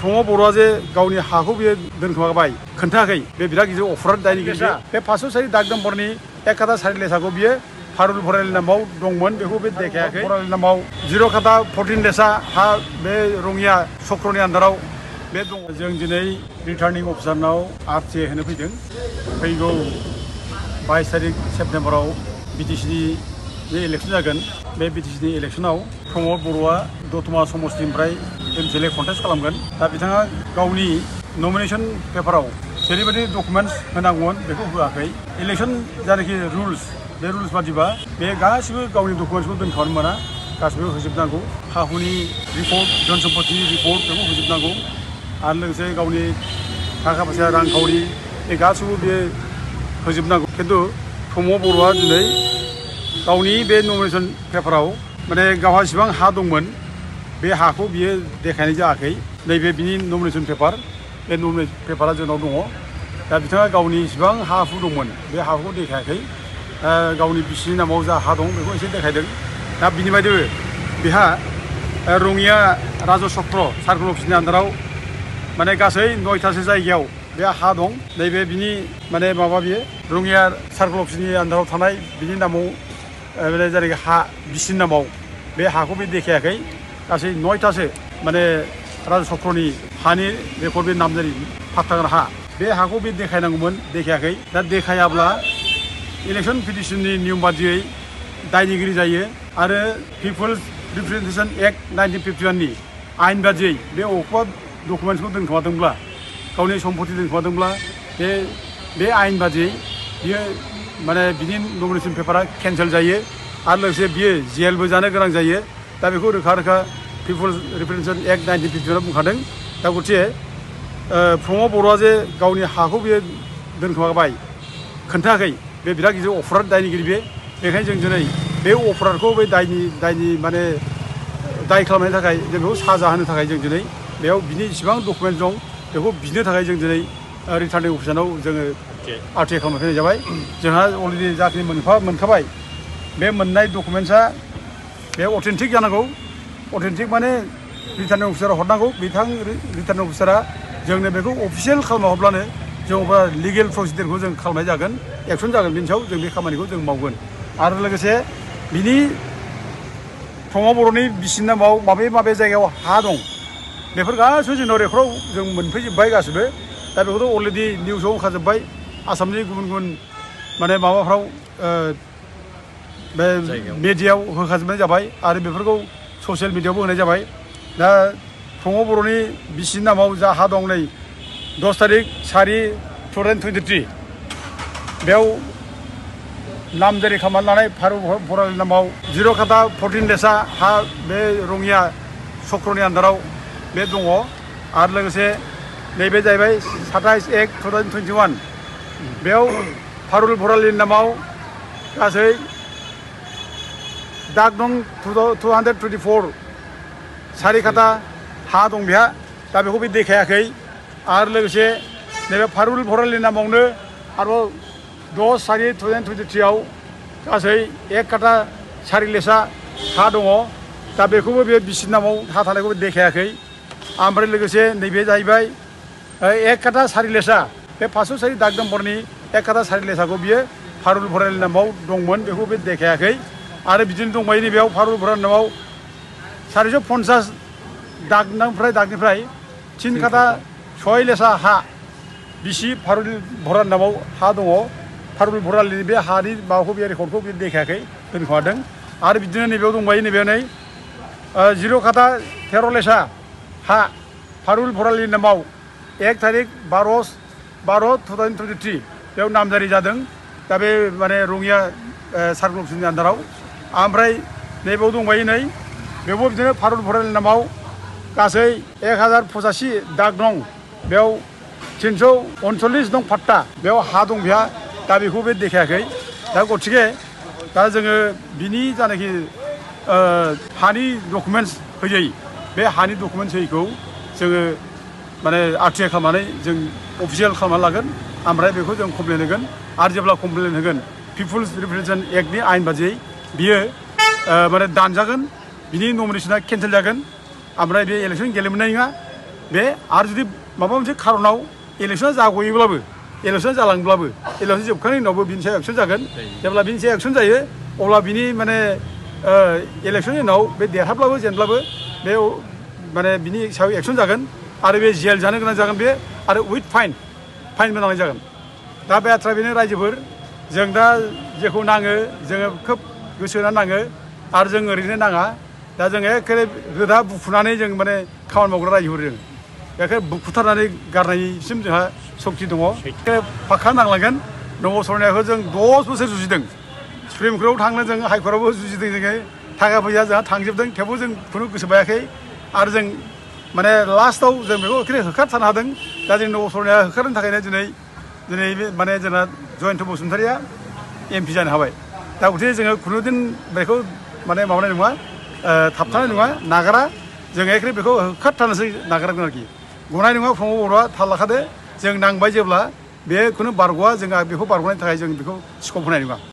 प्रमद बर'आ जे गावनि हाखौ बियो दोनखोमाबाय खोन्थायाखै बे बिराद गिदिर अफराद दायनिगिरि बे 500 दाग नम्बरनि 1 खाता सारि लेसाखौ बियो फारुल भरालिनि नामाव दंमोन बेखौ बे देखायाखै भरालिनि नामाव 0 खाता 14 लेसा हा बे रङिया चक्रनि आन्दाराव बे दङ जों दिनै रिटार्निं अफिसारनाव आरटिए होनो फैदों फैगौ 22 तारिख सेप्तेम्बराव बिटिसिनि जे इलेक्सन जागोन बे बिटिसिनि इलेक्सनाव प्रमद बर'आ दतमा समस्तिनिफ्राय एमसिएलए कन्टेस्ट खालामगोन दा बिथाङा गावनि नमिनेशन पेपाराव जेरैबायदि डकुमेन्ट्स होनांगौमोन बेखौ होआखै इलेक्सन जानाखि रुल्स बे रुल्स बादिबा बे गासिबो गावनि डकुमेन्ट्सखौ दोनखानो मोना गासिबो होजोबनांगौ हा हुनि रिपर्ट धन सम्पतिनि रिपर्ट बेखौ होजोबनांगौ आरो लोगोसे गावनि थाखा फैसा रांखावरि बे गासिबो बे होजोबनांगौ खिन्थु प्रमद बर'आ दिनै गावनि बे नमिनेशन पेपाराव माने गावहा जेसेबां हा दंमोन बे हाखौ बियो देखायनाय जायाखै नैबे बिनि नमिनेशन पेपार बे नमिनेशन पेपारा जोंनाव दङ दा बिथाङा गावनि जेसेबां हा हु दंमोन बे हाखौ देखायाखै गावनि बिसिनि नामाव जा हा दं बेखौ एसे देखायदों दा बिनि बायदिबो बेहा रङिया राज चक्र सार्कोल अफिसनि आन्दाराव माने गासै 9थासो जायगायाव बे हा दं नैबे बिनि माने माबा बियो रङिया सार्कोल अफिसनि आन्दाराव थानाय बिनि नामाव जेरै हा बिसिनि नामाव बे हाखौ बे देखायाखै गासै 9थासो माने राज चक्रनि हानि रेकर्ड बे नामजारि फात्ता हा बे हाखौ बे देखायनांगौमोन देखायाखै दा देखायाब्ला इलेक्सन पिटिशननि नियम बादियै दायनिगिरि जायो आरो पिपल्स रिप्रेजेन्टेसन एक्ट 1951 नि आयेन बादियै बे अबेबा डकुमेन्ट्सखौ दोनखोमादोंब्ला गावनि सम्पति दोनखोमादोंब्ला बे आयेन बादियै बियो माने बिनि नमिनेशन पेपारा केन्सेल जायो आरो लोगोसे बियो जेलबो जानो गोनां जायो दा बेखौ रोखा रोखा पिपल्स रिप्रेजेन्टेसन एक्ट 1951 आ बुंखादों दा गथिखे प्रमद बर'आ जे गावनि हाखौ बियो दोनखोमाबाय खोन्थायाखै बे बिराद गिदिर अफराद दायनिगिरि बेखायनो जों दिनै बे अफरादखौ बे दायनि माने दाय खालामनायनि थाखाय जों बेखौ साजा होनो थाखाय जों दिनै बेयाव बिनि जेसेबां डकुमेन्ट दं बेखौ बिनो थाखाय जों दिनै रिटार्निं अफिसाराव जोङो आरटिए खालामनो फैनाय जाबाय जोंहा अलरेडि जाखिनि मोनखाबाय बे मोननाय डकुमेन्ट्सआ बे अथेन्टिक जानांगौ अथेन्टिक माने रिटार्निं अफिसाराव हरनांगौ बिथां रिटार्निं अफिसारा जोंनो बेखौ अफिसियेल खालामना हरब्लानो जों अब्ला लिगेल प्रसिडियरखौ जों खालामनाय जागोन एक्सन जागोन बिनि सायाव जों बे खामानिखौ जों मावगोन आरो लोगोसे बिनि प्रमद बर'नि बिसिनि नामाव माबे जायगायाव हा दं बेफोर गासिबो जोंनाव रेकर्डआव जों मोनफैजोब्बाय गासिबो दा बेखौथ' अलरेडि निउसाव ओंखारजोब्बाय आसामनि गुबुन माने माबाफ्राव बे मिडियायाव होखाजोबनाय जाबाय आरो बेफोरखौ ससियेल मिडियायावबो होनाय जाबाय दा प्रमद बर'नि बिसिनि नामाव जा हा दं नै 10 तारिख 4/2023 बेयाव नामजारि खालामनानै लानाय फारुल भरालिनि नामाव 0 खाता 14 लेसा हा बे रङिया चक्रनि आन्दाराव बे दङ आरो लोगोसे नैबे जाहैबाय 27/1/2021 बेयाव फारुल भरालिनि नामाव गासै दाग दं 224 सारि खाता हा दं बेहा दा बेखौ बे देखायाखै आरो लोगोसे नैबे फारुल भरालिनि नामावनो आरोबाव 10/4/2023 आव गासै 1 खाता सारि लेसा हा दङ दा बेखौबो बे बिसिनि नामाव हा थानायखौबो देखायाखै ओमफ्राय लोगोसे नैबे जाहैबाय 1 खाता सारि लेसा बे 500 दाग नम्बरनि 1 खाता सारि लेसाखौ बियो फारुल भरालिनि नामाव दंमोन बेखौ बे देखायाखै आरो बिदिनो दंबायो नैबेयाव फारुल भरालिनि नामाव 450 दागनिफ्राय 3 खाता 6 लेसा हा बिसि फारुल भरालिनि नामाव हा दङ फारुल भरालिनि बे हानि माबाखौ बे रेकर्डखौ बे देखायाखै दोनखोमादों आरो बिदिनो नैबेयाव दंबायो नैबेयाव नै 0 खाता 13 लेसा हा फारुल भरालिनि नामाव 1 तारिख 12/12/2023 बेयाव नामजारि जादों दा बे माने रङिया सार्कोल अफिसनि आन्दाराव ओमफ्राय नैबेयाव दंबायो नै बेयावबो बिदिनो फारुल भरालिनि नामाव गासै 1085 दाग दं बेयाव 339 दं फाट्टा बेयाव हा दं बेहा दा बेखौ बे देखायाखै दा गथिखे दा जोङो बिनि जानाखि हानि डकुमेन्ट्स होयै बे हानि डकुमेन्ट्स होयैखौ जोङो माने आरटिए खालामनानै जों अफिसियेल खालामनानै लागोन ओमफ्राय बेखौ जों कमप्लेन होगोन आरो जेब्ला कमप्लेन होगोन पिपल्स रिप्रेजेन्टेसन एक्टनि आयेन बादियै बियो माने दानजागोन बिनि नमिनेशना केन्सेल जागोन ओमफ्राय बे इलेक्सन गेलेनो मोननाय नङा बे आरो जुदि माबा मोनसे खारनाव इलेक्सना जागयोब्लाबो इलेक्सन जालांब्लाबो इलेक्सन जोबखांनायनि उनावबो बिनि सायाव एक्सन जागोन जेब्ला बिनि सायाव एक्सन जायो अब्ला बिनि माने इलेक्सननि उनाव बे देरहाब्लाबो जेनब्लाबो बे माने बिनि सायाव एक्सन जागोन आरो बे जेल जानो गोनां जागोन बे आरो उइथ फाइनबो नांनाय जागोन दा बे बाथ्रा बेनो रायजोफोर जों दा जेखौ नाङो जोङो खोब गोसो होनानै नाङो आरो जों ओरैनो नाङा दा जों एखेबारे गोदा बुखुनानै जों माने खामानि मावग्रा रायजोफोर जों एखे बुखुथारनानै गारनायसिम जोंहा सक्ति दङ फाखा नांलांगोन नब सरनायाखौ जों 10 बोसोर जुजिदों सुप्रिम कर्टआव थांनो जों हाइकर्टआवबो जुजिदों जोङो थाखा फैसा जोंहा थांजोबदों थेवबो जों खुनु गोसो बायाखै आरो जों माने लास्टआव जों बेखौ एखेबारे होखारथारनो हादों दा जों नब सरनाया होखारनो थाखायनो दिनै माने जोंना जयन्त बसुमतारिया MP जानो हाबाय दा गथिखे जोङो खुनुदिन बेखौ माने माबानाय नङा थाबथानाय नङा नागारा जों एखेबारे बेखौ होखारथारनोसै नागारगोन आरोखि गनाय नङा प्रमद बर'आ थाल लाखादो जों नांबाय जेब्ला बे खुनु बारग'आ जोंहा बेखौ बारग'नायनि थाखाय जों बेखौ स्कप होनाय नङा